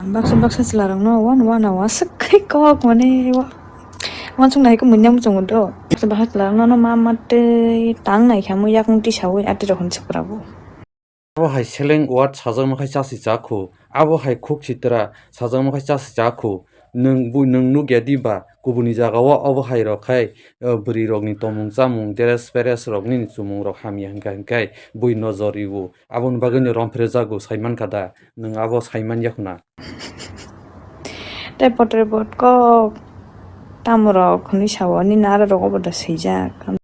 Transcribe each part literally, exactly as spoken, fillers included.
Baksa baksa chwlarokno wan wana waswk khai kok mane wa-, wansuk nai khe muinya muchungo do. Baksa baksa chwlarokno no ma ma tei tang nai khe yakung tisawi atwi rok hinwi swpra bo. Abo hai seleng word sajakma khai chasi chakhu, abo hai khuk sitra sajakma khai chasi chakhu, nwng bu-, nwng nukya di ba kubuni jagao abo hai rok khai, eh, bwrwi rokni tomung chamung, dress peres rok nini chumung rok hamya hwnkha hwnkhe bui nojor rio, aboni bagwino romphre jago saimankha da, nwng abo saiman yakhuna. Tei potre pot kok tamo rok hwnwi sao, nini aro rok obo da swijak.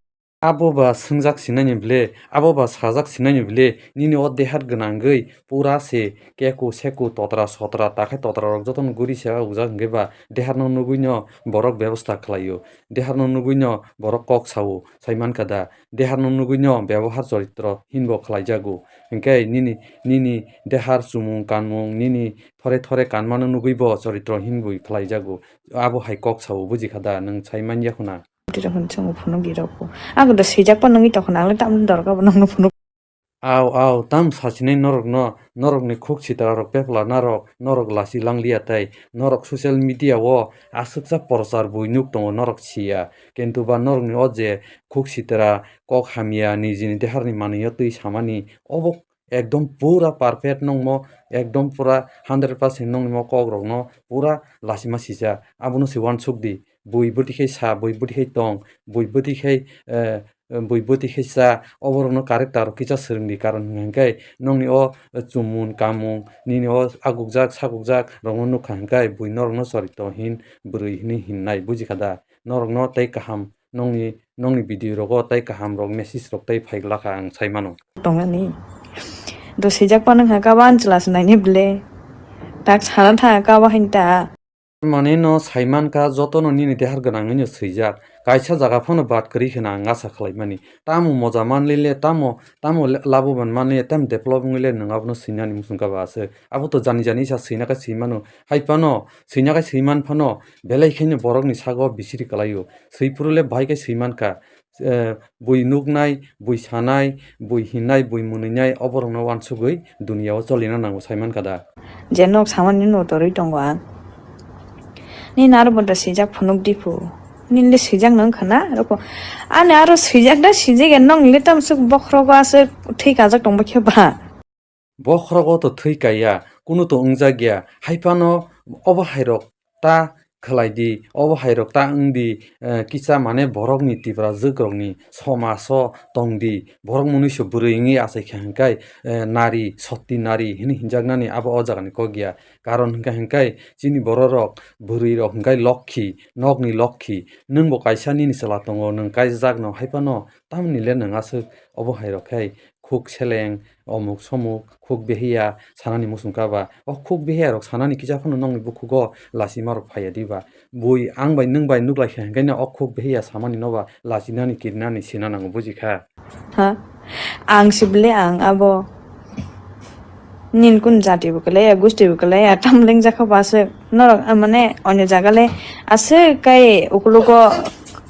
Abo ba swngjak sinani bwle, abo ba sajak sinani bwle, nini o dehar gwnangwi pura se keku seku totra sotra takhai totra rok jotono guri se ujak hwnkhe ba deharno nugwino borok bebosta khlaio, deharno nugwino borok kok sao, saimankha da, deharno nugwino bebohar choritro hinbo khlaijago, hwnkhe nini, nini dehar chumung kanmung, nini thore thore kanmano nugwibo choritro hinbo khlaijago, abo hai kok sao, bujikha da, nwng saiman yakhuna. Twi rok hwn chwngo phunuk di rok bo. Ang da swijak pa nungwi tongkha, ang le tamni dorkar bo nangno phunuk. Au, au, tam sachinai norokno, norokni khuk sitra rok pepla narok, norok lachi langliya tai, norok social media o aswksa prochar bui nuk tongo norok siya, kintu ba norokni o je khuk sitra kok hamya nijini deharni manwi o twi samani obo ekdom pura perfect nongmo, ekdom pura hundred percent nongni mo kok rokno pura lachima sijak, abono se uansuk di. Bui bwtwi khai sa, bui bwtwi khai tong, bui bwtwi khai, eh, bui bwtwi khai cha, oborokno character rok kisa swrwng di, karon hwnkha hwnkhe nongni o chumung kamung, nini o agukjak sagukjak rokno nukha hwnkhe bui norokno chorito hin bwrwi hinwi hinnai, bujikha da? Norokno tei kaham nongni, nongni video rogo tei kaham rok message rok tei phai glakha ang sai mano. Tongani. Do swijak pa nung ha ka ban chwla se naini bwle. Tak sana tha ka ba hinta. Mane no saiman ka joto no nini dehar gwnang wngno swijak. Kaisa jaga phano bat kwrwi kheno ang asa khlai mani. Tamo moja manli le, tamo, tamo le-, laboban manli le, tamo develop wngwi le nwng abono swinani muchung ka ba aswk. Abo to jani jani sa swina ka swi mano. Hai phano swina ka swi man phano belai khaino borokni sago bisiri kwlaio. Swi phuru le bahai khe swi man ka. Eh, bui nuknai, bui sanai, bui hinnai, bui mwnwinai, oborokno uansugwi duniya o cholina nango, saimankha da? Je nok samani no torwi tongo ang. Nini aro bo da swijak phunuk di phu. Nini le swijak no wngkha na? Roko. Ani aro swijak da swijak ya, nong le tamsuk bokhrogo aswk thwi kajak tongba khe ba. Bokhrogo to thwi kaiya, kunu to wngjak ya. Hai phano obo hai rok ta khlai di, obo hai rok ta wng di, eh, kisa mane borokni Tiprajwk rokni somaso tong di, borok mwnwiso bwrwi wngwi achai kha hwnkhe, eh, nari, sotti nari hinwi hinjaknani abo o jagani kok ya. Karon hwnkha hwnkhe chini bororok bwrwi rok hwnkhe lokhi, nokni lokhi, nwngbo kaisa nini chwla tongo, nwng kaijak no, hai phano tamni le nwng aswk obo hai rok khai khuk seleng, omuk somuk, khuk behiya sanani muchung ka ba? O khuk behiya rok sanani kisa phano nongni bukhugo lachima rok phaiya di ba? Bui ang bai nwng bai nuklai kha hwnkhe no o khuk behiya samani no ba lachinani kirinani sina nango, buji kha? Ha? Ang si bwle ang abo. Nini kun jati bo kwlai ya, gusti bo kwlai ya, tam leng jakha ba se. Norok, ah, mane, onyo jaga le aswk kai ukulugo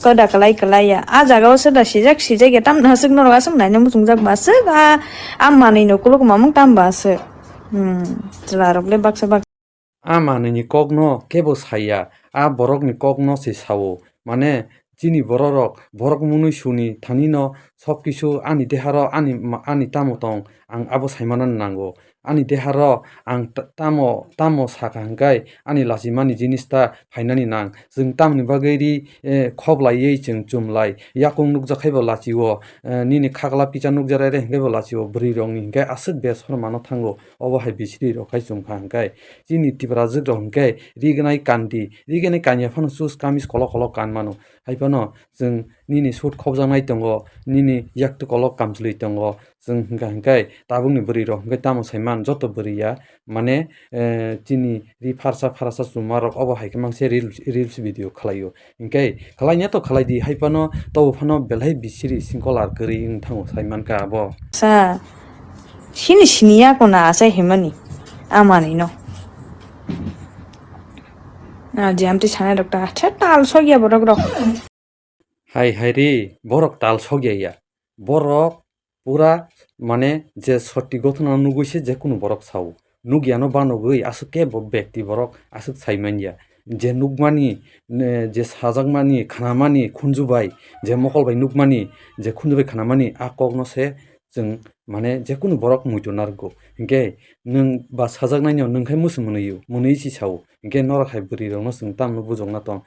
koda kwlai kwlai ya. Ah jaga o se da sijak sijak ya, tamni haswk norok aswk naina muchungjak ba aswk, ah, ah manwi ni ukulugo mamung tam ba aswk. Hmm, chwla rok le baksa baksa. Ah manwi ni kok no kebo saya, ah borok ni kok no se sao. Mane, chini borok rok, borok mwnwi suni thani no sob kisu ani deha ro ani ma-, ani tamo tong, ang abo sai manani nango. Ani deha ro ang ta-, tamo, tamo sakha hwnkhe ani lachimani jinis ta phainani nang. Chwng tamoni bagwi ri, eh, khoblaiwi chwng chumlai. Yakung nukjak khai bo lachio, eh, nini khakla picha nukjak rai rai hwnkhe bo lachio. Bwrwi rokni hwnkhe aswk bes hor mano thango. Obo hai bisiri rok khai chumkha hwnkhe. Chini Tiprajwk rok hwnkhe rignai kandi, rignai kanya phano chus kamis kolok kolok kan mano. Hai phano chwng nini sut khobjaknai tongo, nini yaktu kolok kamchwlwi tongo, chwng hwnkha hwnkhe tabukni bwrwi rok hwnkhe tamo saiman joto bwrwi ya, mane, eh, chini ri pharsa pharsa chuma rok obo hai khe mangse reels, reels video khlaio. Hwnkhe khlaina to khlai di, hai phano tobo phano belai bisiri singkolar kwrwi wng thango saimankha abo. Sa, sini sini ya kona asai himani, amani no. Ah, je amtwi sanai rok ta, acha tal sogya borok rok. Hai hai ri, borok tal sogya ya. Borok pura mane je sotti gothona nugwi se je kunu borok sao. Nukyano banogwi aswk kebo bekti borok aswk sai manya. Je nukmani, ne, je sajakmani, khnamani, khunju bai, je mokol bai nukmani, je khunju bai khnamani, a kokno se chwng, mane, jekunu borok muitu narwgo. Hinkhe nwng ba sajaknaino nwng khai musu mwnwio, mwnwi si sao. Hinkhe norok hai bwrwirokno chwng tamno bujokna tong.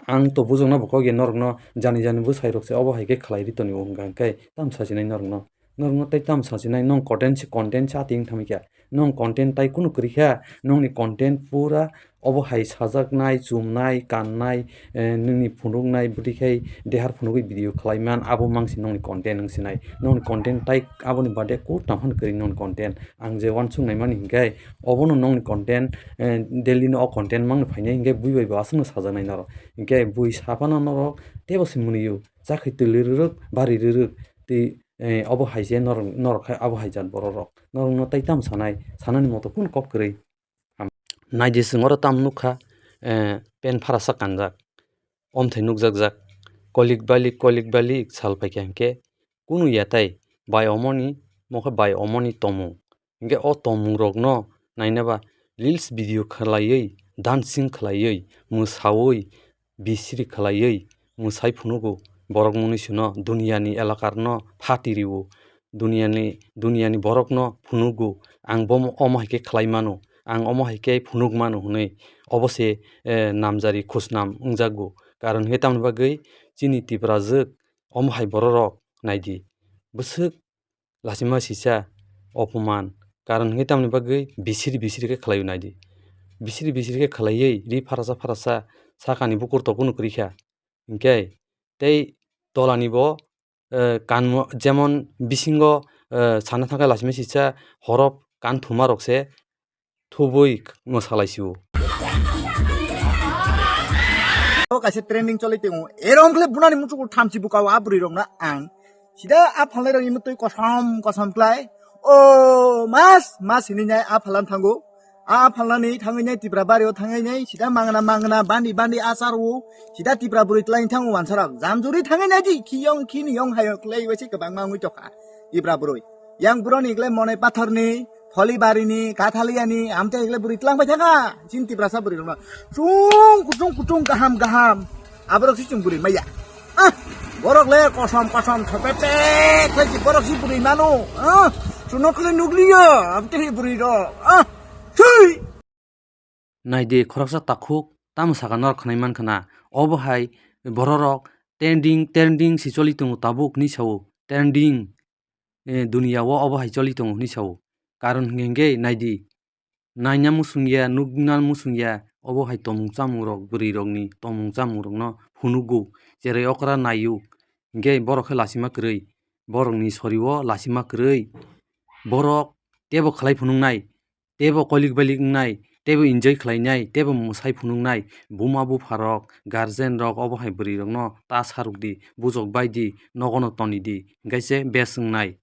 Ang to bujokna bo kok ya norokno, jani jani bwsairok se obo hai khe khlai ri tonio hwnkha, hinkhe tam sachinai norokno. Norokno tei tam sachinai, nong content se content se ating thamwi kha. Nong content tai kunu kwrwi kha, nongni content pura obo hai sajaknai, chumnai, kannai, eh, nini phunuknai, bwtwi khai dehar phunugwi video khlai man, abo mangsi nongni content wng sinai. Nongni content tai aboni bade kuk tang phano kwrwi nongni content. Ang je uansuk naimani hinkhe obono nongni content, eh, daily no o content mangno phainai hinkhe bui bai bo aswkno sajaknai norok. Hinkhe bui saphano norok teibo se mwnwio, chakhwi twlwi rwrwk, bari rwrwk, tei, eh, obo hai se norok, norok khai abo hai jat borok rok. Norokno tai tamo sanai, sanani moto kunu kok kwrwi. Naidi chwng oro tamo nukha, eh, pen pharasa kanjak, omthai nukjakjak, kolik balik, kolik balik sal paikha hinkhe kunu ya tai bai omoni, mokhe bai omoni tomung. Hinkhe o tomungrokno nainaba reels video khlaiwi, dancing khlaiwi, mwsawi, bisiri khlaiwi mwsai phunugo, borok mwnwi sino duniyani elakarno phati rio, duniyani, duniyani borokno phunugo, ang bomo omo hai khe khlai mano, ang omo hai khe phunuk mano hwnwi obo se, eh, namjari khusnam wngjago. Karon hinkhe tamoni bagwi chini Tiprajwk omo hai bororok naidi, bwswk lachima sisa opoman, karon hinkhe tamoni bagwi bisiri bisiri khe khlaio naidi. Bisiri bisiri khe khlaiwi ri pharasa pharasa sakani bukur tok kunu kwrwi kha. Hinkhe tei tolani bo, eh, kanmo jemon bisingo, eh, sana thangkhe lachima sisa horop kan thumarok se thubui mwsalaisio. O kaisa trending choli tongo. Erom khle bunani muchukul thamchi bukao a bwrwi rokno ang. Sida a phalnai rok imutwi kosom kosom klai. O mas, mas hinwi nai a phalan thango. A phalnani thangwi nai Tipra bario thangwi nai sida mangna mangna bandi bandi achar o. Sida Tipra bwrwi twlai thango wansarok. Jamjuri thangwi nai di khiyong khini yong hayok lei wese kwbangma wngwi tokha. Tipra bwrwi. Yang buroni khlai Monai Pathorni, Pholibarini, Kathaliyani, amtwi khlai bwrwi twlang bai thangkha. Chini Tiprasa bwrwi rokno. Chung kuchung kuchung kaham kaham. Aborok si chung bwrwi maya. Ah, borok le kosom kosom thope pe khlai si borok si bwrwi mano. Ah, chuno khlai nukliya. Amtwi bwrwi rok. Ah, thui. Naidi khoroksa takhuk tamo saka norok khwnai mankha na. Obo hai bororok trending, trending si choli tongo tabuk hinwi sao. Trending, eh, duniya o obo hai choli tongo hinwi sao. Karon hinkhe hinkhe naidi, naina muchungya, nukna muchungya, obo hai tomung chamungrok bwrwirokni tomung chamungrokno phunugo, cherai okra naio. Hinkhe borok khe lachima kwrwi, borokni sorio lachima kwrwi. Borok teibo khlai phunuknai, teibo kolik balik wngnai, teibo enjoy khlainai, teibo mwsai phunuknai, buma bupharok, guardian rok obo hai bwrwi rokno ta sarwk di, bujok bai di, nogono toni di, hinkhe se best wngnai.